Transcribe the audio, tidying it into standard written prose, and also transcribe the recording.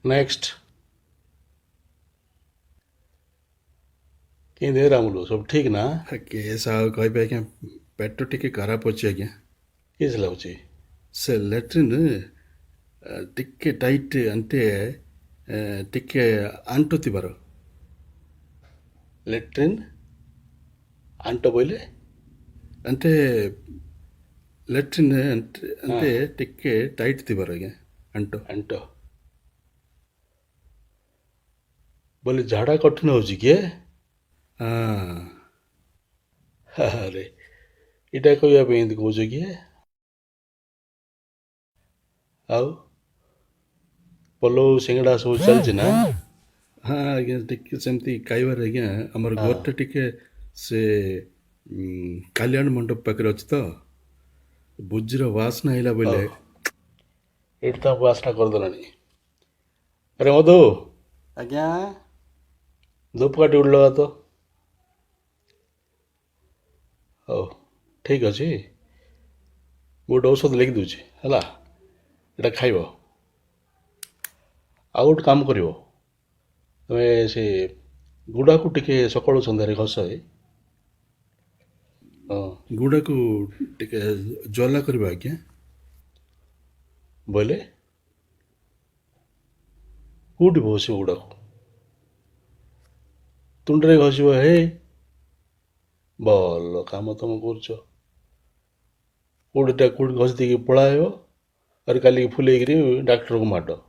Next. କେମିତି ରାମୁଲୁ, ସବୁ ଠିକ ନା? କେସ୍ ଆଉ କହିବେ ଆଜ୍ଞା, ପେଟ ଟିକେ ଖରାପ ଅଛି ଆଜ୍ଞା। କିସ ଲାଗୁଛି? ସେ ଲାଟ୍ରିନ୍ ଟିକେ ଟାଇଟ୍, అంటే ଟିକେ ଆଣ୍ଟୁ ଥିବାର। ଲାଟ୍ରିନ୍ ଆଣ୍ଟ ବୋଇଲେ? అంటే ଲାଟ୍ରିନ୍ అంటే ଟିକେ ଟାଇଟ୍ ଥିବାର ଆଜ୍ଞା, ଆଣ୍ଟ। ଆଣ୍ଟ ବୋଇଲେ ଝାଡ଼ା କଠିନ ହେଉଛି କିଏ? ହଁ। ଆରେ, ଏଇଟା କହିବା ପାଇଁ ଏମିତି କହୁଛ କିଏ? ଆଉ ପଲଉ ସିଙ୍ଗଡ଼ା ସବୁ ଚାଲିଛି ନା? ହଁ ଆଜ୍ଞା, ଟିକେ ସେମିତି ଖାଇବାରେ ଆଜ୍ଞା। ଆମର ଘରଟା ଟିକେ ସେ କଲ୍ୟାଣ ମଣ୍ଡପ ପାଖରେ ଅଛି ତ, ଭୋଜିର ବାସ୍ନା ଆଇଲା ବୋଇଲେ। ହଉ, ଏଇଠି ତ ବାସ୍ନା କରିଦେଲାଣି। ଆରେ ମଧୁ। ଆଜ୍ଞା। ଧୂପକାଠି ଗୋଟେ ଲଗା ତ। ହଉ, ଠିକ୍ ଅଛି, ମୁଁ ଗୋଟେ ଔଷଧ ଲେଖିଦେଉଛି, ହେଲା? ଏଇଟା ଖାଇବ। ଆଉ ଗୋଟେ କାମ କରିବ, ତମେ ସେ ଗୁଡ଼ାକୁ ଟିକେ ସକାଳୁ ସନ୍ଧ୍ୟାରେ ଘଷ। ହଁ। ଗୁଡ଼ାକୁ ଟିକେ ଜ୍ୱାଲା କରିବା ଆଜ୍ଞା? ବୋଇଲେ କେଉଁଠି ଘଷିବ ଗୁଡ଼ାକୁ? ତୁଣ୍ଡରେ ଘଷିବ? ହେ, ଭଲ କାମ ତମେ କରୁଛ। କେଉଁଠିଟା କେଉଁଠି ଘଷି ଦେଇକି ପଳାଇବ, ଆରେ କାଲିକି ଫୁଲେଇକିରି ଡାକ୍ତରକୁ ମାଡ଼।